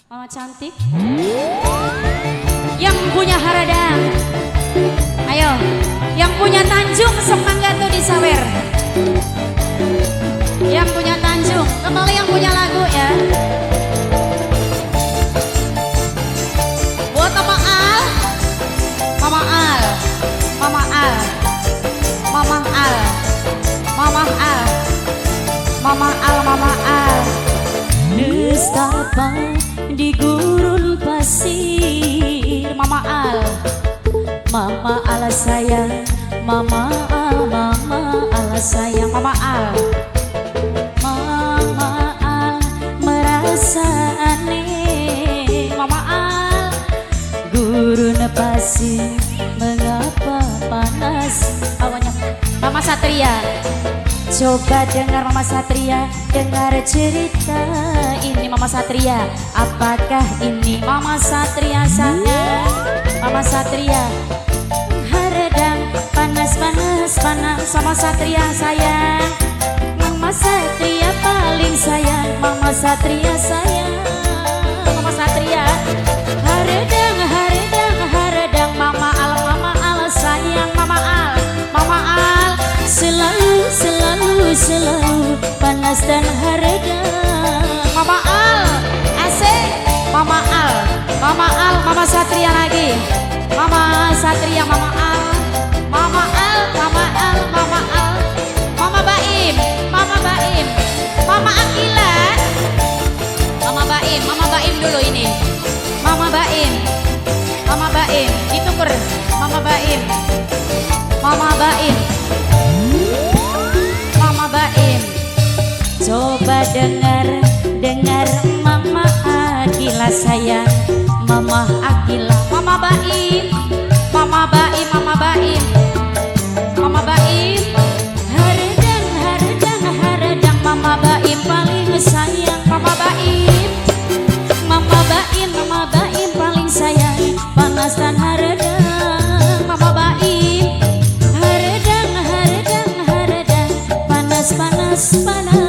Mama cantik. Yang punya Haradang. Ayo, yang punya Tanjung semangga tuh disawer. Yang punya Tanjung, kembali yang punya lagu ya. Buat Mama Al, Mama Al, Mama Al, Mama Al, Mama Al, Mama Al, Mama Al. Nestapa di gurun pasir, Mama Al, Mama Al sayang, Mama Al, Mama Al sayang, Mama Al. Mama Al merasa aneh, Mama Al. Gurun pasir mengapa panas awannya. Mama Satria, coba dengar Mama Satria, dengar cerita ini Mama Satria. Apakah ini Mama Satria sangat? Mama Satria haredang panas panas panas. Mama Satria sayang, Mama Satria paling sayang, Mama Satria sayang, Mama Satria haredang haredang haredang. Mama Al sayang, Mama Al, Mama Al selalu selalu selalu panas dan haredang. Mama Al asik, Mama Al, Mama Al, Mama Satria lagi, Mama Satria, Mama Al, Mama Al, Mama Al, Mama Al, Mama Baim, Mama Baim, Mama Akila, Mama Baim, Mama Baim dulu ini, Mama Baim, Mama Baim, dituker, Mama Baim, Mama Baim, Mama Baim. Coba dengar, dengar Mama Akila sayang, Mama Akila, Mama Baim, Mama Baim, Mama Baim, Mama Baim. Haredang, haredang, haredang, Mama Baim paling sayang, Mama Baim, Mama Baim, Mama Baim paling sayang, panas dan haredang, Mama Baim. Haredang, haredang, haredang, panas, panas, panas.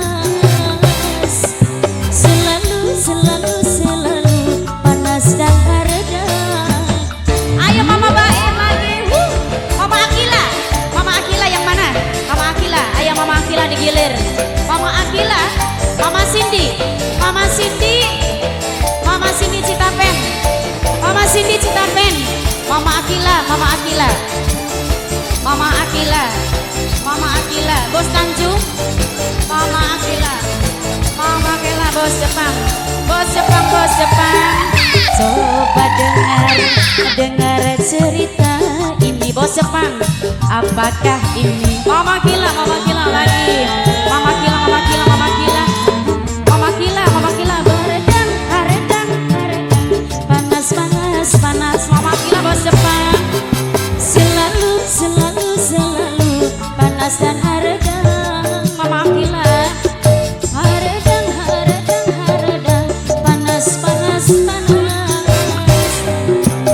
Selalu, selalu, selalu panas dan haredang. Ayo Mama Baim lagi. Wuh. Mama Akila, Mama Akila yang mana? Mama Akila, ayo Mama Akila digilir. Mama Akila, Mama Cindy, Mama Cindy, Mama Cindy Citapen, Mama Cindy Citapen, Mama Akila, Mama Akila, Mama Akila, Mama Akila, Bos Tanjung, Mama Akila, Mama Akila, Bos Jepang, Bos Jepang, Bos Jepang. Coba dengar, dengar cerita ini Bos Jepang. Apakah ini Mama Akila, Mama Akila lagi, Mama Akila, Mama Akila, Mama Akila, Mama Akila, Mama Akila. Beredang, haredang, haredang, panas, panas, panas. Mama Akila, Bos Jepang. Selalu, selalu, selalu panas dan haredang, Mama Akila. Haredang, haredang, haredang, panas, panas, panas.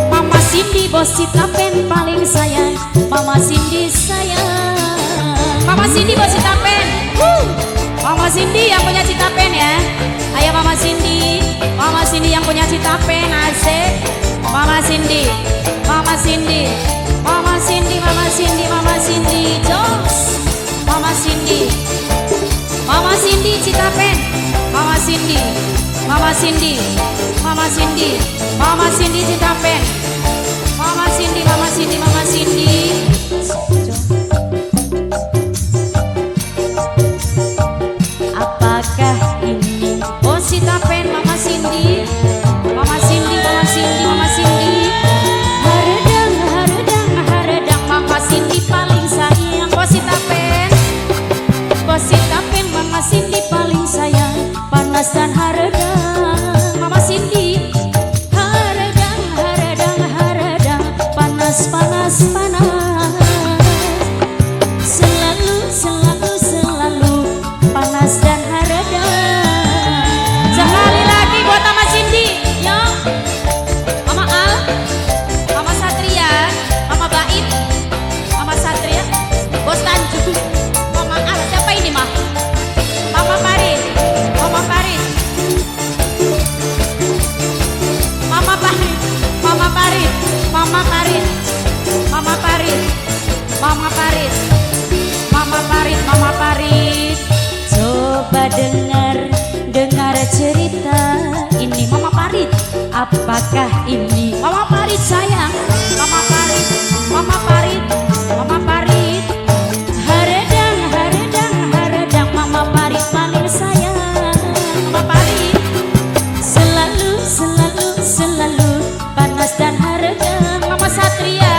Mama Cindy Bos Citapen paling sayang, Mama Cindy sayang, Mama Cindy Bos Citapen. Mama Cindy yang punya Citapen ya. Ayo Mama Cindy, Mama Cindy yang punya Citapen asik. Mama Cindy, Mama Cindy, Mama Cindy, Mama Cindy, Mama Cindy, jos. Mama Cindy, Mama Cindy Citapen, Mama Cindy, Mama Cindy, Mama Cindy, Mama Cindy Citapen, Mama Cindy, Mama Cindy, Mama Cindy. Apakah ini Oh Citapen, Mama Cindy, Mama Cindy, Mama Cindy, Mama Cindy. Haredang, haredang, haredang, Mama Cindy paling sayang. Bos Citapen, Bos Citapen, Mama Cindy paling sayang, panas dan haredang, Mama Cindy. Haredang, haredang, haredang, panas, panas, panas. Selalu, selalu, selalu panas dan haredang. Sekali lagi buat Mama Cindy, yo. Mama Al, Mama Satria, Mama Baim, Mama Satria, Bos Tanjung, Mama Al, siapa ini mah? Mama Farid, Mama Farid, dengar, dengar cerita ini. Mama Parit, apakah ini? Mama Parit sayang, Mama Parit, Mama Parit, Mama Parit. Haredang, haredang, haredang, Mama Parit paling sayang. Mama Parit selalu, selalu, selalu panas dan haredang. Mama Satria,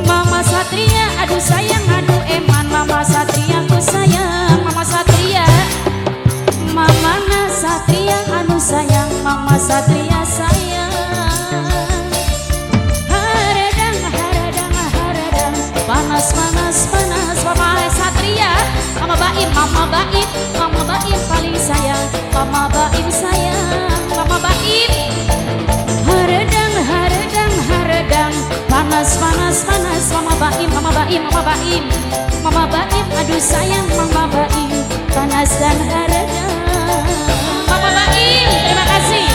Mama Satria, aduh sayang, aduh eman. Mama Satria ku sayang, Mama Satria. Mama na Satria, anu sayang, Mama Satria sayang. Haredang, haredang, haredang, panas, panas, panas. Mama Satria, Mama Baim, Mama Baim, Mama Baim paling sayang, Mama Baim sayang, Mama Baim. Haredang, haredang, haredang, panas, panas, panas. Mama Baim, Mama Baim, Mama Baim, Mama Baim, aduh sayang, Mama Baim, panas dan haredang. Mama Baim, terima kasih.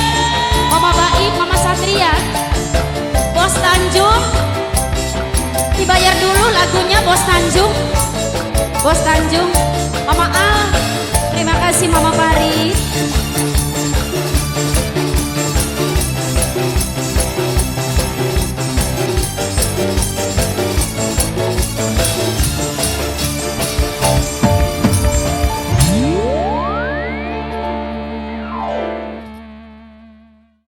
Mama Baim, Mama Satria, Bos Tanjung, dibayar dulu lagunya Bos Tanjung, Bos Tanjung.